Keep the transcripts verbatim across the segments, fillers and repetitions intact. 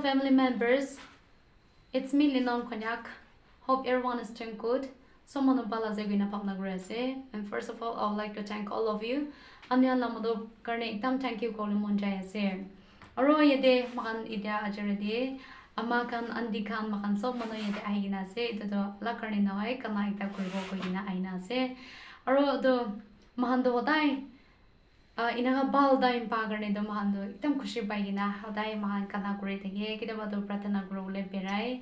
Family members, it's me, Linon Konyak. Hope everyone is doing good. So manu bhal ase koina bhabna kuri ase. And first of all, I would like to thank all of you. Anian lamado karne ekdam thank you kole mon jai ase. Aro yate makan itia ajare de ama khan, aunty khan, makan sob manu yate ahi kena ase. Itu to la karne nohoi, kana ekta kuribo koi kena ahina ase. Aro to mahan to hodai Ah, enaka bhal time pa karne to moikhan to ekdam khushi pai kena hodai moikhan gana kuri thake, ketiaba to prarthana kuribole berai,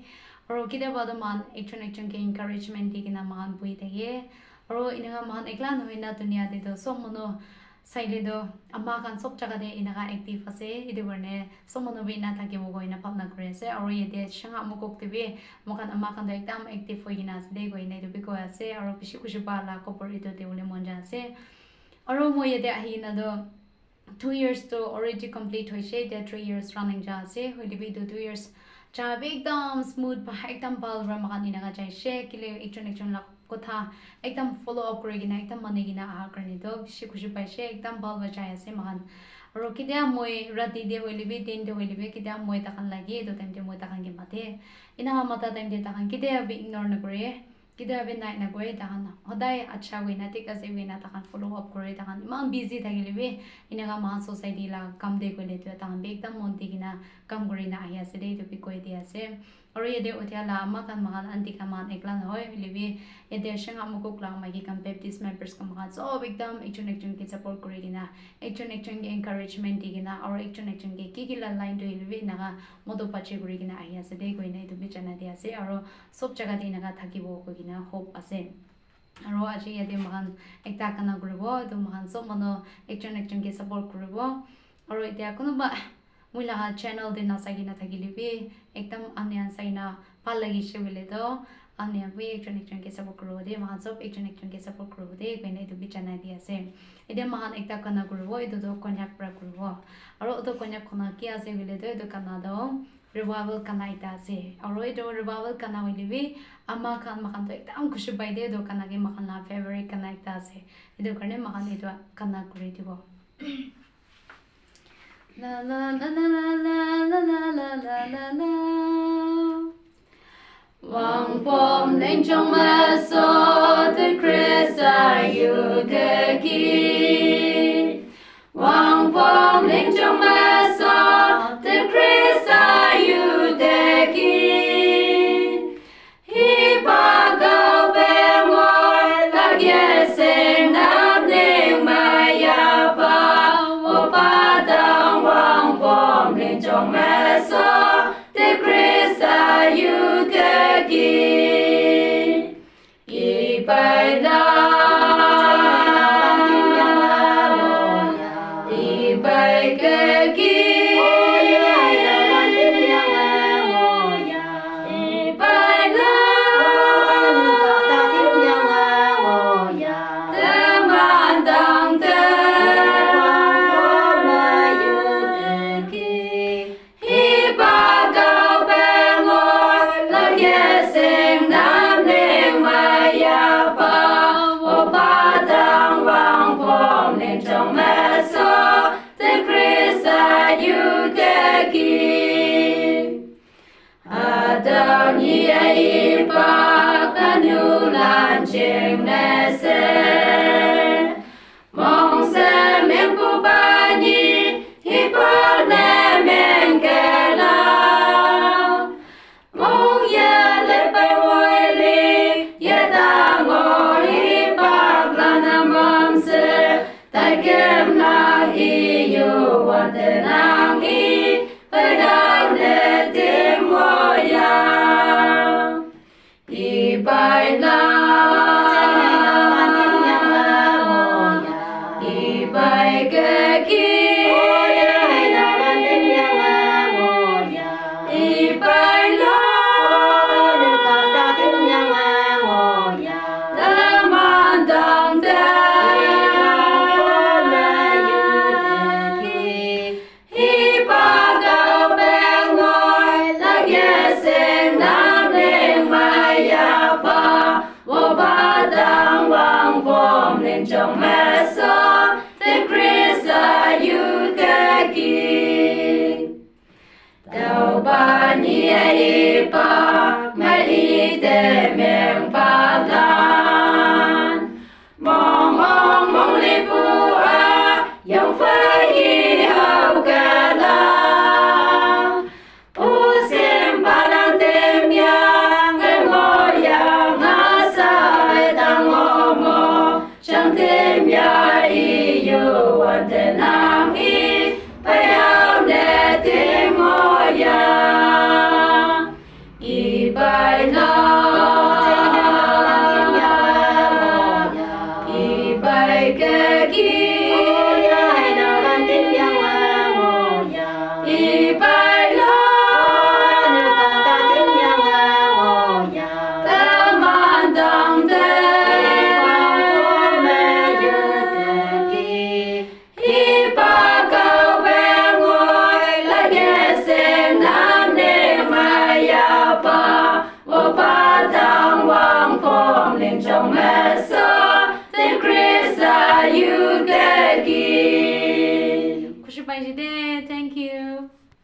aro ketiaba to moikhan ekjon ekjon ke encouragement di kena moikhan buhi thake, aro enaka moikhan ekla nohoi na dunia te to sob manu saile to ama khan sob jaga te enaka active ase, etu karne sob manu bi ena thakibo koina bhabna kuri ase, aro yate Shanga Mokok te bi moikhan ama khan to ekdam active hoi kena ase de koina etu bi koi ase, aro bishi khushi pa la khobor etu dibole mon jai ase. Aro moi yate ahi kena toh two years toh already complete hoise, etia three years running ja ase. Hoile bi etu two years ja bi ekdam smooth pa, ekdam bhal para moikhan enaka jaise. Kile ekjon ekjon la kotha ekdam follow up kuri kena, ekdam mani kena aha karne toh bishi khushi paise, ekdam bhal para jai ase moikhan. Aro ketia moi rati te hoile bi, din te hoile bi, ketia moi takhan lage, etu time te moi takhan ke mate. Enaka mata time te takhan ketia bi ignore nakure. Ketia bi nai nakoi, takhan hodai acha hoina, thik ase hoina takhan follow up kore. Takhan eman busy thakile bi, enaka moikhan society la kam de koile tu takhan bi ekdam mon di kena kam kuri na ahi ase de, etu bi koi di ase. Aro yate uthia la ama khan, moikhan aunty khan, moikhan ekla nohoi, hoile bi yate Shanga Mokok la maiki khan, Baptist members khan, moikhan sob ekdam ekjon ekjon ke support kuri kena, ekjon ekjon ke encouragement di kena, aro ekjon ekjon ke ki ki la line tu hoile bi enaka moto pache kuri kena ahi ase de koina etu bi janai di ase. Aro sob jaga te enaka thakibo koi kena hope ase. Aro aji yate moikhan ekta gana kuribo, etu moikhan sob manu ekjon ekjon ke support kuribo. Aro etia kunuba moi laga channel te nasai kena thakile bi, ekdam anian sai na bhal lagise hoile toh, anian bi ekjon ekjon ke support kuribo de, moikhan sob ekjon ekjon ke support kuribo de koina etu bi janai di ase. Etia moikhan ekta gana kuribo, etu toh Konyak para kuribo. Aro etu Konyak gana ki ase hoile toh, etu gana toh revival gana ekta ase. Aro etu revival gana hoile bi ama khan, moikhan toh ekdam khushi pai de, etu gana ke moikhan la favorite gana ekta ase. Etu karne moikhan etu gana kuri dibo. La la la la la la la la la la la la. Wangpom lenchong maso te Krista yu te ki. Wangpom lenchong maso te Krista yu te ki. Hiba gao pe ngoi lak ye seng nap ning ma ya pa. Wo pa tang wangpom lenchong maso te Krista yu te ki. Ipai la, ipai ke ki, ipai la, teman dang te, Hiba gao pe ngoi lak ye seng nam ning ma ya pa. Wo pa tang wangpom lenchong maso te Krista yu te ki. Adam ye ipa kanu lan cheng ne se. Mong se meng pu pa ni, hi pa ne meng ke la. Mong ye le pe woi li, ye ta ngo hi pa la na mam se. Tai kem na hi yu wan te nang hi, pe dau ne tim wo ya. Ipai la, ipai ke ki, ipai la, teman dang te, Hiba gao pe ngoi lak ye seng nam ning ma ya pa. Wo pa tang wangpom lenchong maso te Krista yu te ki. Tauba ni e ipa, mai i te meng pa lan. Mong mong mong li pu a, yong fai i au ka la. Pu sim pa lan tem yang, e mo yang a sa e tang o mo. Shang tem ya i yu wan te nang i, pa yau ne tim o ya. I bai lo, i bai ke ki, i bai lo, ta man dang de, i bai lo me yu ke ki. Hi pa kau pe ngoi la ye se nam ne ma ya pa, o pa tang wang fom ling chong me so, te Krista yu ke ki. Khushi pai ji de.